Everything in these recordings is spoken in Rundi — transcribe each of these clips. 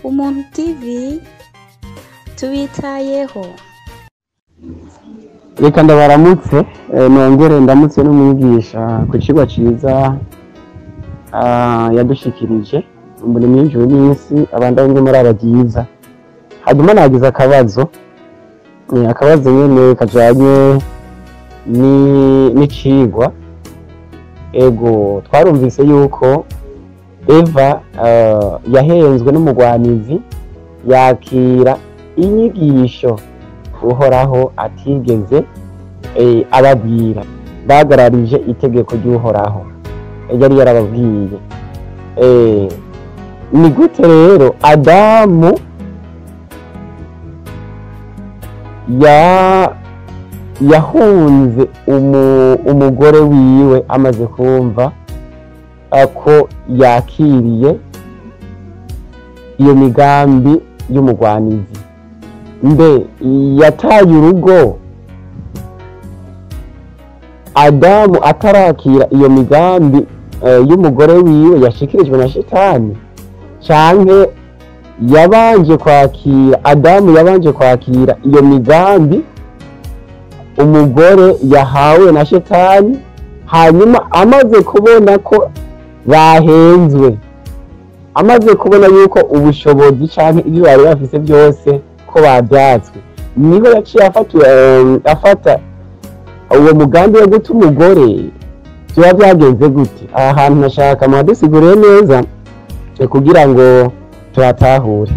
Umuntu TV tubitayeho. Reka ndabaramutse, nongere ndamutse n'umwigisha ku kigo ciza yadushikirije muri mwinjuru n'isi abandanye muri abagiza. Hanyuma nagize akabazo, akabazo nyene kajanye n'icigwa. Ego, twarumvise yuko Eva yahenzwe n'umugwanizi yakira inyigisho Uhoraho atigeze ababwira, bagararije itegeko ry'Uhoraho yari yarababwiye. Ni gute rero Adamu yahunze umugore wiwe amaze kumva ko yakiriye iyo migambi y'umugwanizi? Mbe yataye urugo Adamu atarakira iyo migambi y'umugore wiwe yashikirijwe na Shitani, canke yabanje kwakira, Adamu yabanje kwakira iyo migambi umugore yahawe na Shitani, hanyuma amaze kubona ko bahenzwe, amaze kubona yuko ubushobozi canke ibyo bari bafise byose ko babyatswe, niho yaciye afata uwo mugambi wo guta umugore. Byaba byagenze gute? Aha hantu nashaka muhadusigurire neza kugira ngo tuhatahure,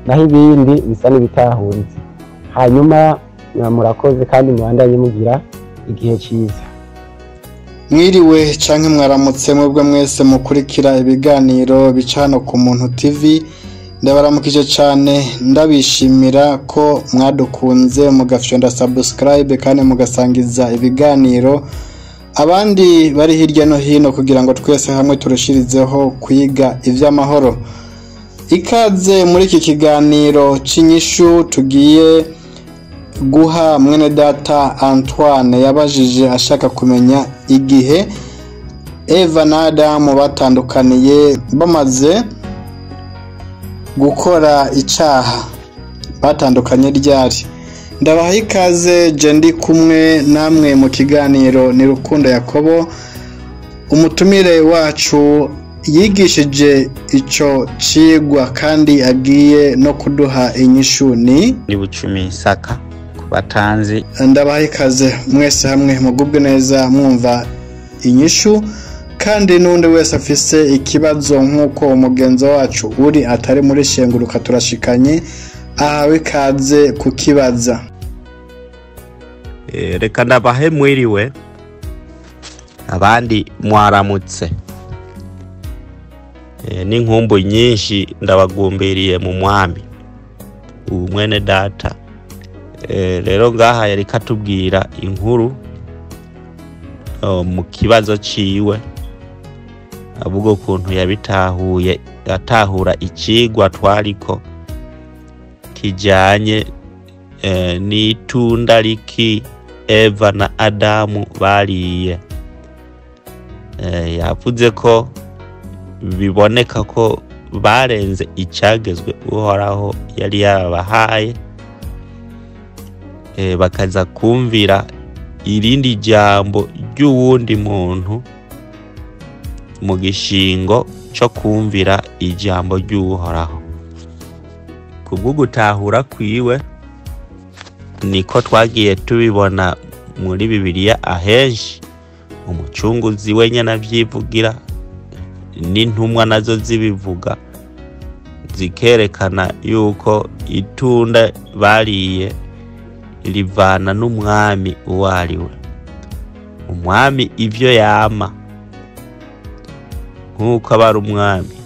naho ibindi bisa n'ibitahuritse. Hanyuma murakoze kandi mubandanye mugira igihe cyiza. Mwiriwe canke mwaramutse mwebwe mwese mukurikira ibiganiro bica hano ku Muntu TV. Ndabaramukije cane, ndabishimira ko mwadukunze mugafyonda subscribe kandi mugasangiza ibiganiro abandi bari hirya no hino kugira ngo twese hamwe turushirizeho kwiga ivy'amahoro. Ikaze muri iki kiganiro c'inyishu tugiye guha mwene data Antoine yabajije ashaka kumenya igihe Eva na Adamu batandukaniye bamaze gukora icaha, batandukanye ryari. Ndabaha ikaze, je ndi kumwe namwe mu kiganiro ni Rukundo Yakobo. Umutumire wacu yigishije ico cigwa kandi agiye no kuduha inyishu ni Bucumi Isaka ku batanzi. Ndabaha ikaze mwese hamwe mugubwe neza mwumva inyishu, kandi n'undi wese afise ikibazo nk'uko umugenzo wacu uri atari muri shenguruka turashikanye ahawe ikaze kukibaza. Reka ndabahe mwiriwe abandi mwaramutse. N'inkumbu nyinshi ndabagumbiriye mu mwami ubu mwene data. Rero ngaha yari katubwira inkuru mu kibazo ciwe, avuga ukuntu yabitahuye, atahura icigwa twariko kijanye n'itunda riki Eva na Adamu bariye. Yavuze ko biboneka ko barenze icagezwe Uhoraho yari yarabahaye, bakaza kumvira irindi jambo ry'uwundi muntu mu gishingo co kumvira ijambo ry'Uhoraho. Kubwo gutahura kwiwe niko twagiye tubibona muri Bibiliya ahenshi, umucunguzi wenyene avyivugira n'intumwa nazo zibivuga, zikerekana yuko itunda bariye rivana n'umwami uwo ari we. Umwami ivyo yama nk'uko aba ari umwami,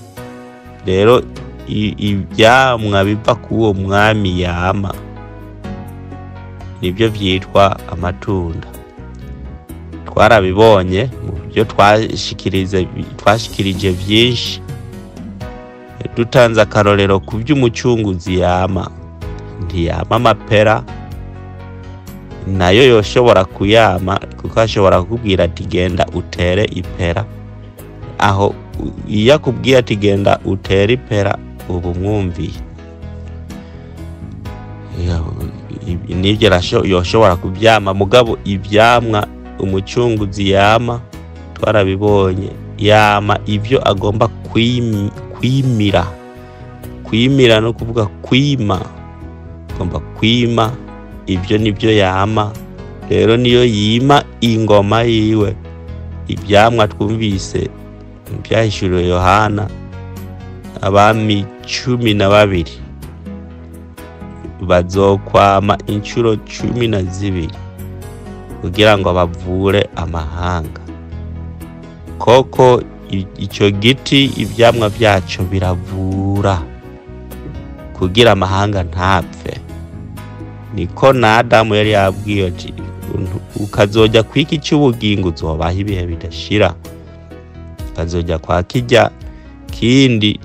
rero ivyamwa biva k'uwo mwami yama nibyo vyitwa amatunda. Twarabibonye mu byo twashikirije vyinshi, dutanze akarorero ku vy'umucunguzi yama. Ntiyama amapera, nayo yoshobora kuyama kuko ashobora kukubwira ati genda utere ipera. Aho iyo akubwiye ati genda utere ipera, Ubu mwumviye nibyo yoshobora kubyama. Mugabo ibyamwa umucunguzi yama twarabibonye, yama ibyo agomba kwimira. Kwimira no kuvuga kwima, agomba kwima ibyo nibyo yama. Rero niyo yima ingoma yiwe. Ibyamwa twumvise byahishuriwe Yohana, abami 12 bazokwama inshuro 12 kugira ngo bavure amahanga. Koko icyo giti ibyamwa byaco biravura kugira amahanga ntapfe. Niko na Adamu yari yabwiye ati ukazojya kwiki cy'ubugingo uzobaho ibihe bidashira, ukazojya kwa kijya kindi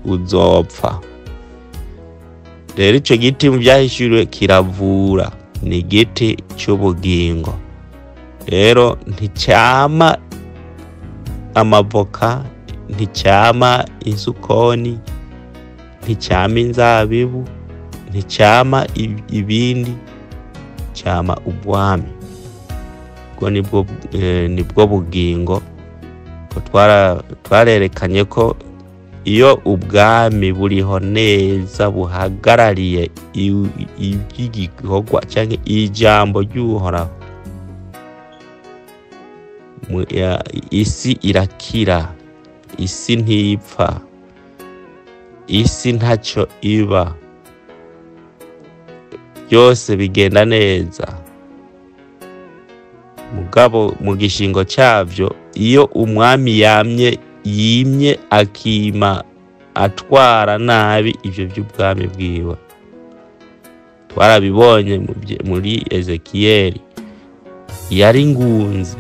uzopfa. Rero icyo giti mu byahishuriwe kiravura, ni igiti cy'ubugingo. Rero nticyama amavoka, nticyama insukoni, nticyama inzabibu, nticyama ibindi, cyama ubwami. Ubwo nibwo bugingo. Twarerekanye ko iyo ubwami buriho neza buhagarariye iby'igikorwa cyangwa ijambo ry'Uhoraho, isi irakira, isi ntipfa, isi ntacyo iba, byose bigenda neza. Mugabo mu gishingo cyabyo, iyo umwami yamye yimye akima atwara nabi ibyo by'ubwami bwiwe, twarabibonye muri Ezekiyeli, yari ngunzi,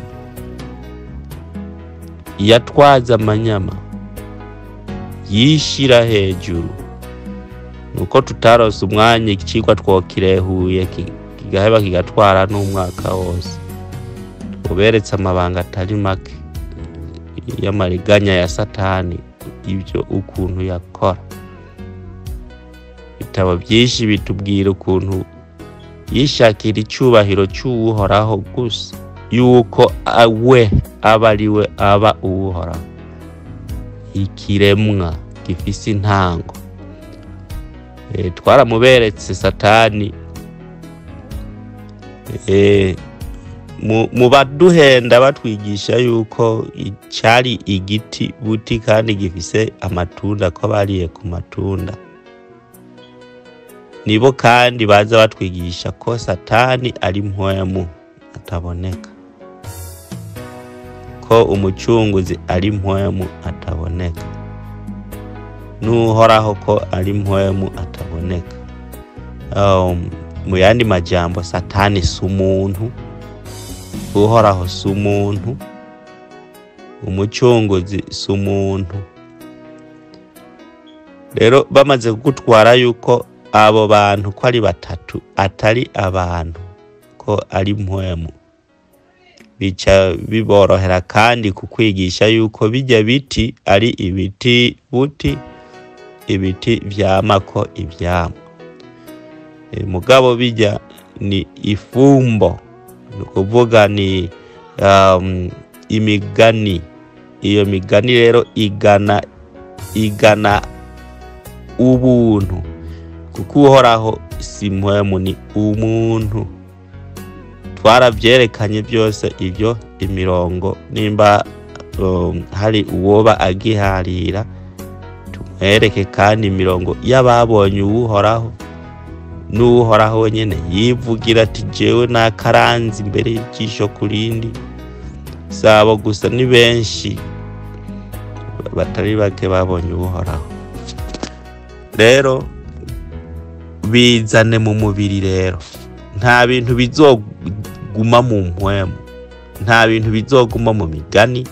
yatwaza amanyama, yishira hejuru. Nuko tutarose umwanya, ikigwa twokirehuye kigaheba kigatwara n'umwaka wose. Uberetse amabanga atari make y'amariganya ya Satani, ibyo ukuntu yakora. Ibitabo byinshi bitubwira ukuntu yishakira icyubahiro cy'Uhoraho gusa, yuko we aba ari we aba Uhoraho, ikiremwa gifise intango. Twaramuberetse Satani mu baduhenda batwigisha yuko cyari igiti buti kandi gifise amatunda, ko bariye ku matunda. Nibo kandi baza batwigisha ko Satani ari mpwemu ataboneka, ko umucunguzi ari mpwemu ataboneka, n'Uhoraho ko ari mpwemu ataboneka. Mu yandi majambo, Satani si umuntu, Uhoraho si umuntu, umucunguzi si umuntu. Rero bamaze kugutwara yuko abo bantu ko ari batatu atari abantu, ko ari mpwemu, bica biborohera kandi kukwigisha yuko bijya biti ari ibiti buti, ibiti vyamako ivyamwa. Mugabo bijya ni ifumbo, ni ukuvuga ni imigani. Iyo migani rero igana ubuntu, kuko Uhoraho si mpwemu, ni umuntu. Twarabyerekanye byose ibyo imirongo, nimba hari uwoba agiharira tumwereke kandi imirongo y'ababonye Uhoraho. N'Uhoraho wenyine yivugira ati jewe nakaranze imbere y'ijisho kurindi. Sabo gusa, ni benshi batari bake babonye Uhoraho. Rero bizane mu mubiri. Rero nta bintu bizoguma mu mpwemu, nta bintu bizoguma mu migani,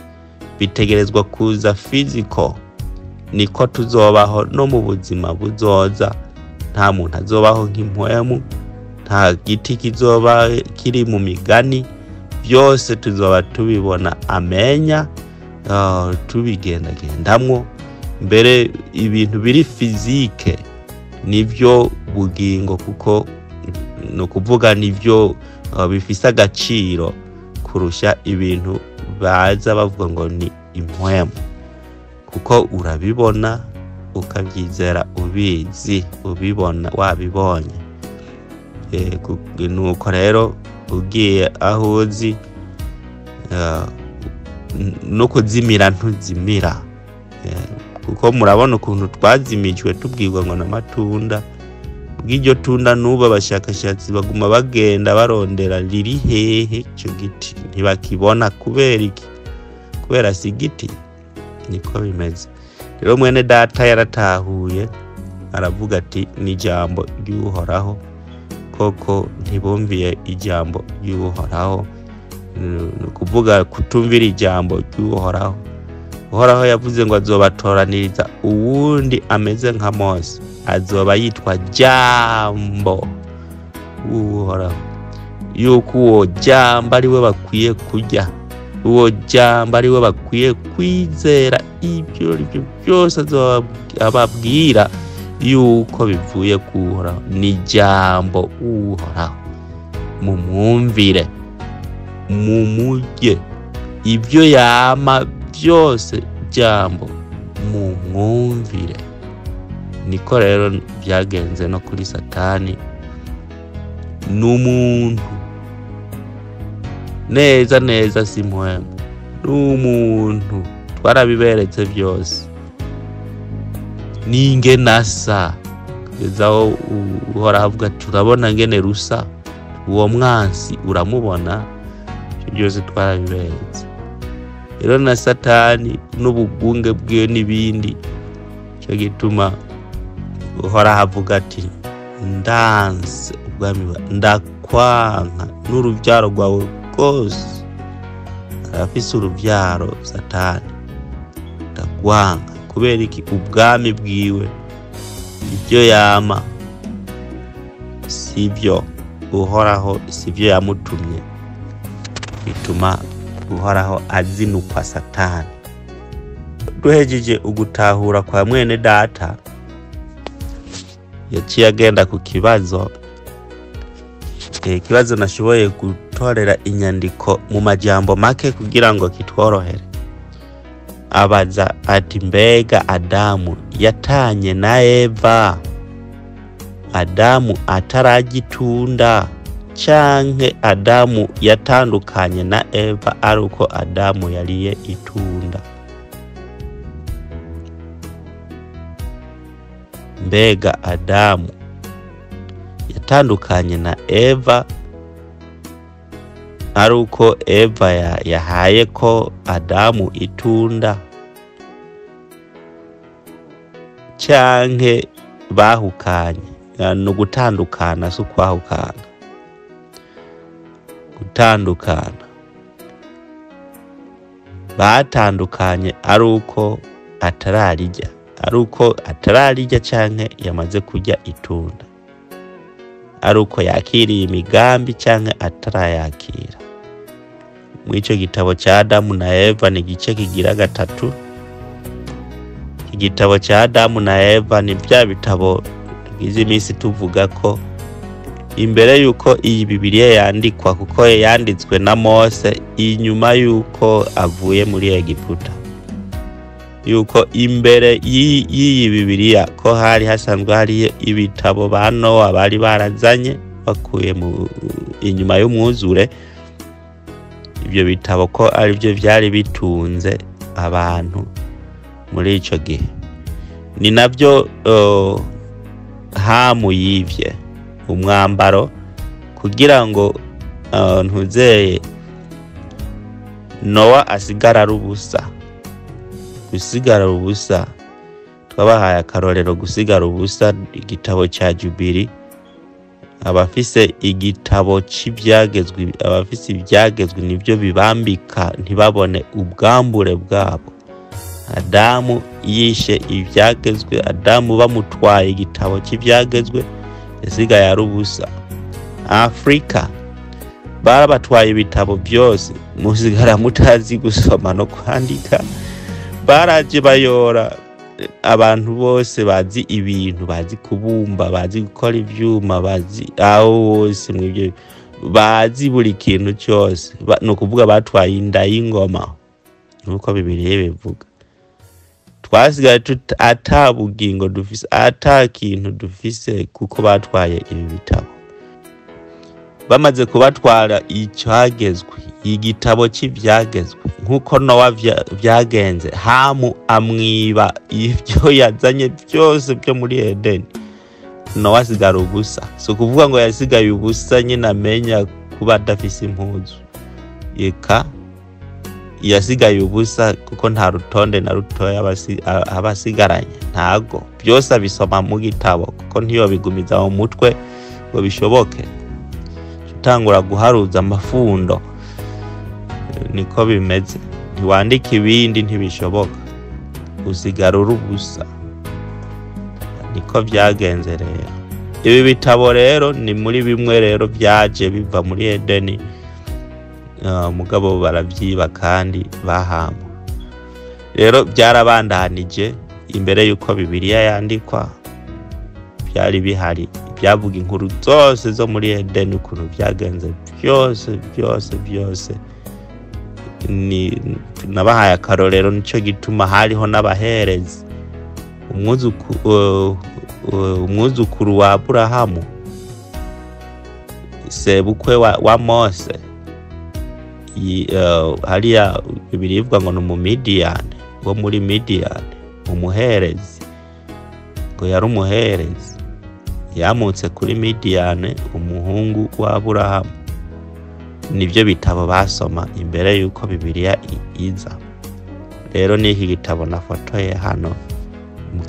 bitegerezwa kuza physical. Niko tuzobaho no mu buzima buzoza. Nta muntu azobaho nk'impwemu, nta giti kizoba kiri mu migani, byose tuzoba tubibona amenya, tubigendagendamwo. Mbere ibintu biri physique nivyo bugingo, kuko ni ukuvuga nivyo bifise agaciro kurusha ibintu baza bavuga ngo ni impwemu, kuko urabibona ukabyizera ubizi, ubibona wabibonye. Nuko rero ugiye aho uzi, no kuzimira ntuzimira, kuko murabona ukuntu twazimijwe tubwirwa ngo n'amatunda. Bw'iryo tunda n'ubu abashakashatsi baguma bagenda barondera riri hehe ico giti, ntibakibona. Kubera iki? Kubera si igiti. Niko bimeze rero. Mwene data yaratahuye, aravuga ati ni ijambo ry'Uhoraho koko. Ntibumviye ijambo ry'Uhoraho, ni ukuvuga kutumvira ijambo ry'Uhoraho. Uhoraho yavuze ngo azobatoraniriza uwundi ameze nka Mose, azoba yitwa Jambo w'Uhoraho, yuko uwo Jambo ari we bakwiye kurya, uwo Jambo ari we bakwiye kwizera, ibyo aribyo byose ababwira yuko bivuye ku Uhoraho. Ni Jambo Uhoraho, mumwumvire, mumurye ibyo yama byose, Jambo mumwumvire. Niko rero byagenze no kuri Satani. N'umuntu neza neza, si mpwemu, n'umuntu, twarabiberetse byose n'ingene asa, kugeza aho Uhoraho avuga ati urabona ngene rusa uwo mwansi, uramubona. Ibyo byose twarabiberetse. Rero na Satani n'ubugunge bwiwe n'ibindi, cyo gituma Uhoraho avuga ati ndanse ubwami, ndakwanka n'urubyaro rwawe rwose. Arafise urubyaro Satani. Ndagwanka kubera iki? Ubwami bwiwe, ibyo yama sibyo Uhoraho, sibyo yamutumye, bituma Uhoraho azinukwa Satani. Duhejeje ugutahura kwa mwene data, yaciye agenda ku kibazo. Ikibazo nashoboye gutorera inyandiko mu majambo make kugira ngo kitworohere. Abaza ati mbega Adamu yatanye na Eva Adamu ataragitunda, canke Adamu yatandukanye na Eva ari uko Adamu yariye itunda? Mbega Adamu yatandukanye na Eva ari uko Eva yahaye ko Adamu itunda, canke bahukanye? Ni ugutandukana, si ukwahukana, gutandukana. Batandukanye ari uko atararirya, ari uko atararirya canke yamaze kurya itunda, ari uko yakiriye imigambi canke atarayakira. Muri ico gitabo ca Adamu na Eva ni igice kigira gatatu. Igitabo ca Adamu na Eva ni vya bitabo tugize iminsi tuvuga ko imbere yuko iyi Bibiliya yandikwa, kuko yanditswe na Mose inyuma yuko avuye muri Egiputa, yuko imbere y'iyi Bibiliya ko hari hasanzwe hariyo ibitabo ba Nowa bari barazanye bakuye inyuma y'umwuzure. Ibyo bitabo ko aribyo byari bitunze abantu muri ico gihe, ni nabyo Hamu yivye umwambaro kugira ngo ntuzeye Nowa asigara ari ubusa. Gusigara ubusa twabahaye akarorero, gusigara ubusa igitabo ca Jubili, abafise igitabo c'ivyagezwe, abafise ivyagezwe nivyo bibambika ntibabone ubwambure bwabo. Adamu yishe ivyagezwe, Adamu bamutwaye igitabo c'ivyagezwe, yasigaye ari ubusa. Afrika barabatwaye ibitabo byose, musigara mutazi gusoma no kwandika. Baraje bayora Abantu bose bazi ibintu, bazi kubumba, bazi gukora ivyuma, bazi aho hose mw'ivyo, bazi buri kintu cyose. Ni ukuvuga batwaye inda y'ingoma nk'uko Bibiliya bivuga. Twasigaye ata bugingo dufise, ata kintu dufise, kuko batwaye ibi bitabo. Bamaze kubatwara icyagezwe, igitabo cy'ibyagezwe, nk'uko Nowa vyagenze, Hamu amwiba ibyo yazanye byose byo muri Edeni, Nowa asigara ubusa. Si ukuvuga ngo yasigaye ubusa nyine amenya kuba adafise impuzu, eka yasigaye ubusa kuko nta rutonde na rutoya aba asigaranye, ntago byose abisoma mu gitabo, kuko ntiyobigumiza mu mutwe ngo bishoboke. Utangura guharuza amafundo, niko bimeze, ntiwandika ibindi, ntibishoboka, usigara uri ubusa. Niko byagenze rero. Ibi bitabo rero ni muri bimwe rero byaje biva muri Edeni, mugabo baravyiba kandi bahamba. Rero byarabandanije imbere yuko Bibiliya yandikwa, byari bihari, byavuga inkuru zose zo muri Edeni, ukuntu byagenze byose byose byose. Ni nabahaye akarorero, nico gituma hariho n'abaherezi. Umwuzukuru wa Aburahamu, sebukwe wa Mose, hariya Bibiliya ivuga ngo ni umumidiyani wo muri Midiyani, umuherezi, ngo yari umuherezi yamutse kuri Midiyani, umuhungu wa Aburahamu. Nibyo bitabo basoma imbere yuko Bibiliya iza. Rero n'iki gitabo nafotoye hano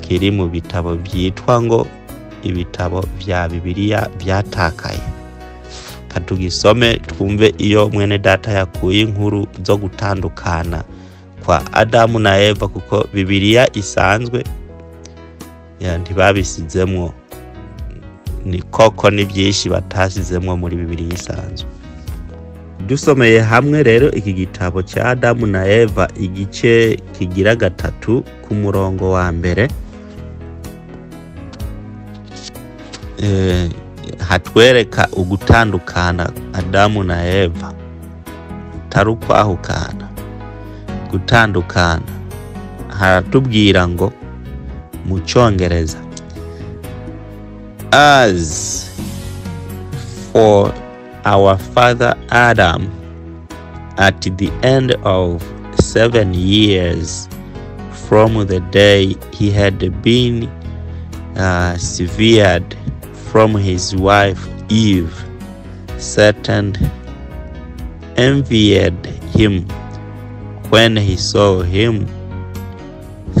kiri mu bitabo byitwa ngo ibitabo vya Bibiliya byatakaye. Katugisome twumve iyo mwene data yakuye inkuru zo gutandukana kwa Adamu na Eva, kuko Bibiliya isanzwe ntibabisizemwo, ni koko ni byinshi batasizemwo muri Bibiliya isanzwe. Dusomeye hamwe rero iki gitabo cya Adamu na Eva, igice kigira 3 ku murongo wa mbere, hatwereka ugutandukana Adamu na Eva, atari ukwahukana, gutandukana. Haratubwira ngo mu Cyongereza, as for our father Adam, at the end of 7 years from the day he had been severed from his wife Eve, Satan envied him when he saw him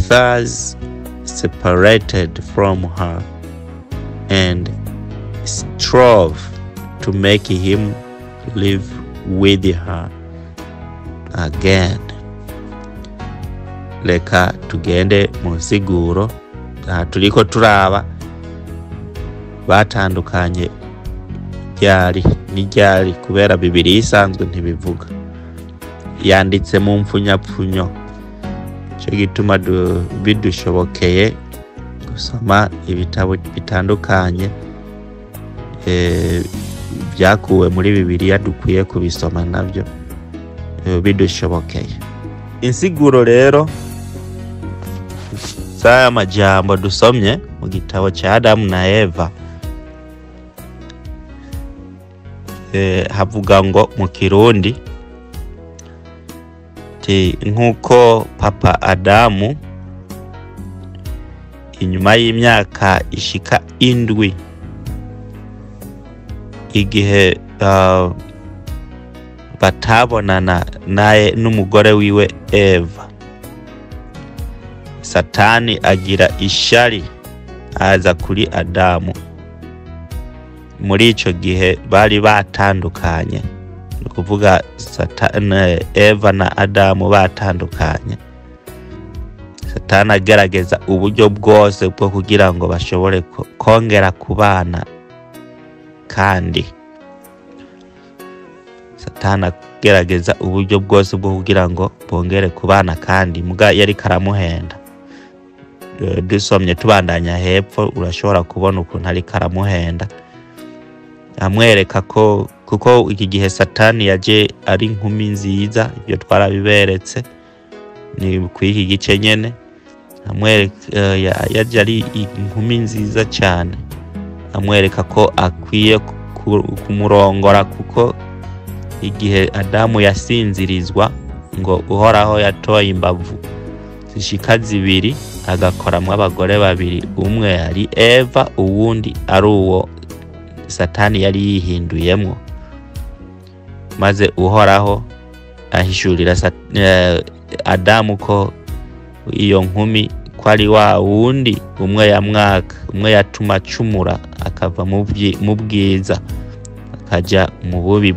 thus separated from her, and strove to make him live with her again. Reka tugende mu nsiguro. Aha turiko turaba batandukanye ryari n'iryari, kubera Bibiliya isanzwe ntibivuga, yanditse mu mfunyapfunyo. Ico gituma bidushobokeye gusoma ibitabo bitandukanye byakuwe muri Bibiliya, dukwiye kubisoma nabyo bidushobokeye. Insiguro rero z'aya majambo dusomye mu gitabo cya Adamu na Eva, havuga ngo mu Kirundi ti nkuko papa Adamu inyuma y'imyaka ishika 7, igihe batabonana naye n'umugore wiwe Eva, Satani agira ishari aza kuri Adamu. Muri ico gihe bari batandukanye, ni ukuvuga Satani, Eva na Adamu batandukanye. Satani agerageza uburyo bwose bwo kugira ngo bashobore kongera kubana, kandi Satani agerageza uburyo bwose bwo kugira ngo bongere kubana, kandi muga yari karamuhenda. Dusomye tubandanya hepfo, urashobora kubona ukuntu ariko aramuhenda, amwereka ko kuko iki gihe Satani yaje ari inkumi nziza, ibyo twarabiberetse ni ku iki gice nyene. Amwereka yaje ari inkumi nziza cyane, amwereka ko akwiye kumurongora, kuko igihe Adamu yasinzirizwa ngo Uhoraho yatoye imbavu zishika zibiri agakoramwo abagore babiri, umwe ari Eva uwundi ari uwo Satani yari yihinduyemwo. Maze Uhoraho ahishurira Adamu ko iyo nkumi ko ari wa wundi umwe yamwaka, umwe yatuma acumura akava mu bwiza akaja mu bubi,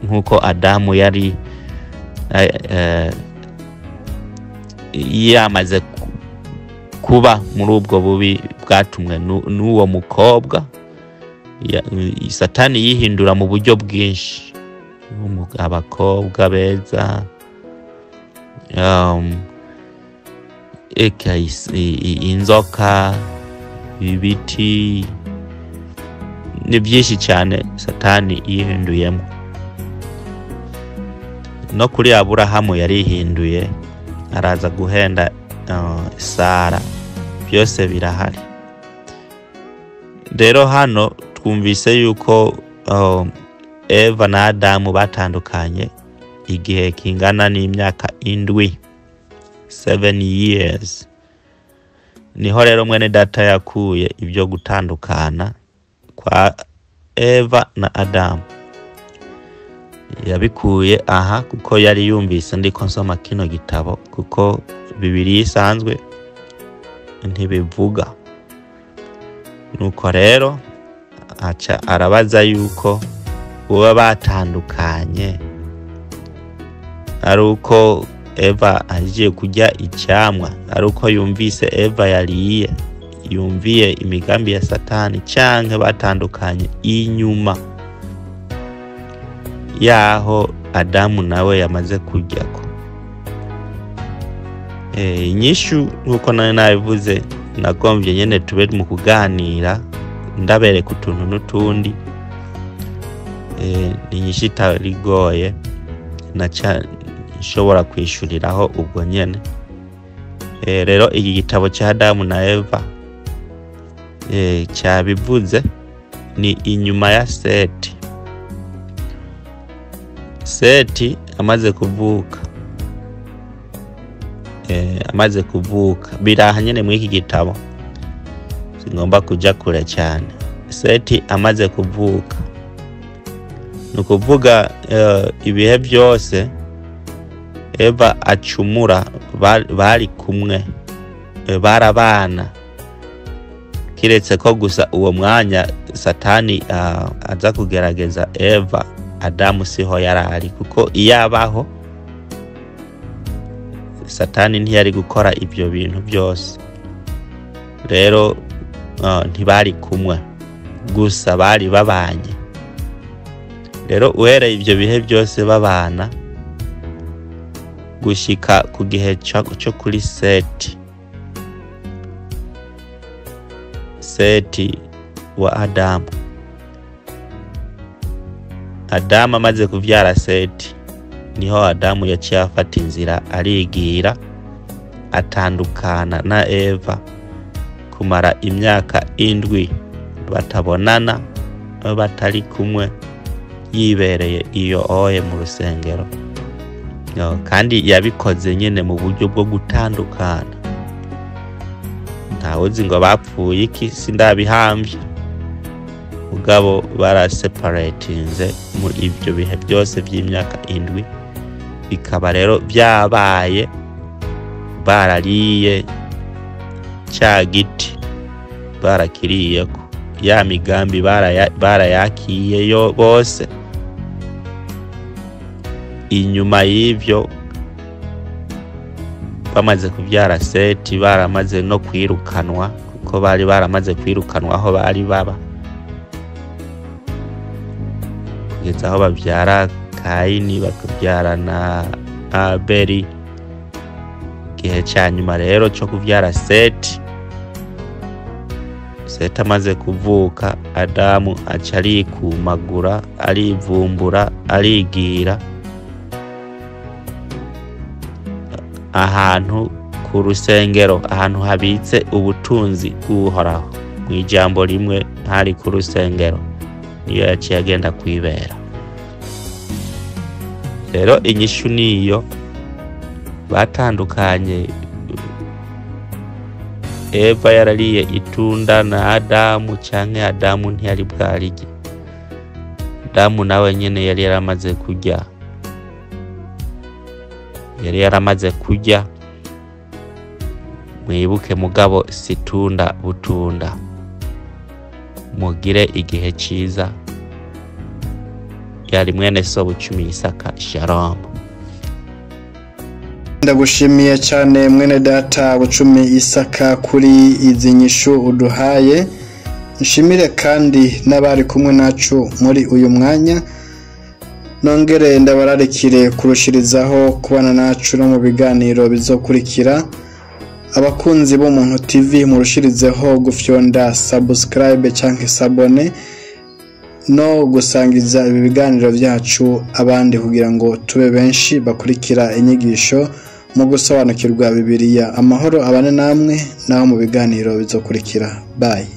nk'uko Adamu yari yamaze kuba muri ubwo bubi bwatumwe n'uwo mukobwa. Satani yihindura mu buryo bwinshi, abakobwa beza, eka inzoka, ibiti, ni byinshi cyane Satani yihinduyemo. No kuri Aburahamu yarihinduye, araza guhenda Sara, byose birahari. Rero hano twumvise yuko Eva na Adamu batandukanye igihe kingana n'imyaka 7, 7 years. Niho rero mwene data yakuye ibyo gutandukana kwa Eva na Adamu. Yabikuye aha kuko yari yumvise ndiko nsoma kino gitabo, kuko Bibiliya isanzwe ntibivuga. Nuko rero aca arabaza yuko boba batandukanye ari uko Eva agiye kurya icyamwa, ari uko yumvise Eva yariye, yumviye imigambi ya Satani, canke batandukanye inyuma yaho Adamu nawe yamaze kuryako. Inyishu nkuko nayo nabivuze, nagombye nyene tube mu kuganira, ndabereka utuntu n'utundi. Ni inyishu itarigoye, naca nshobora kwishuriraho ubwo nyene. Rero iki gitabo ca Adamu na Eva cyabivuze, ni inyuma ya Seti. Seti amaze kuvuka, amaze kuvuka biraha nyene muri iki gitabo, singomba kuja kure cyane. Seti amaze kuvuka, ni ukuvuga ibihe byose Eva acumura bari kumwe, barabana, kiretse ko gusa uwo mwanya Satani aza kugerageza Eva, Adamu siho yarari, kuko iyo abaho Satani ntiyari gukora ibyo bintu byose. Rero ntibari kumwe, gusa bari babanye. Rero uhereye ibyo bihe byose babana gushika ku gihe cyo kuri Seti, Seti wa Adamu. Adamu amaze kuvyara Seti, niho Adamu yaciye afata inzira arigira, atandukana na Eva kumara imyaka 7 batabonana, batari kumwe, yibereye iyo oye mu rusengero. Kandi yabikoze nyene mu buryo bwo gutandukana. Ntawuzi ngo bapfuye iki, sindabihambye, mugabo baraseparatinze mu ibyo bihe byose by'imyaka 7. Bikaba rero byabaye barariye cya giti, barakiriyeko ya migambi, barayakiyeyo bose. Inyuma y'ivyo bamaze kuvyara Seti, baramaze no kwirukanwa, kuko bari baramaze kwirukanwa aho bari baba, kugeza aho bavyara Kayini, bakavyara na Abeli. Igihe cya nyuma rero cyo kubyara Seti, Seti amaze kuvuka, Adamu aca arikumagura, arivumbura, arigira ahantu ku rusengero, ahantu habitse ubutunzi bw'Uhoraho. Mu ijambo rimwe, ntari ku rusengero, niyo yaciye agenda kwibera. Rero inyishu niyo batandukanye. Eva yarariye itunda na Adamu, canke Adamu ntiyari bwarirye. Adamu nawe nyene yari yaramaze kurya, yari yaramaze kurya. Mwibuke mugabo situndabutunda. Mugire igihe ciza. Yari mwene so Bucumi Isaka. Shalom. Ndagushimiye cyane mwene data Bucumi Isaka kuri izi nyishu uduhaye. Nshimire kandi n'abari kumwe nacu muri uyu mwanya. Nongere ndabararikire kurushirizaho kubana nacu no mu biganiro bizokurikira. Abakunzi b'Umuntu TV, murushirizeho gufyonda subscribe cyangwa s'abonner no gusangiza ibi biganiro byacu abandi, kugira ngo tube benshi bakurikira inyigisho mu gusobanukirwa Bibiliya. Amahoro abane namwe naho mu biganiro bizokurikira. Bye.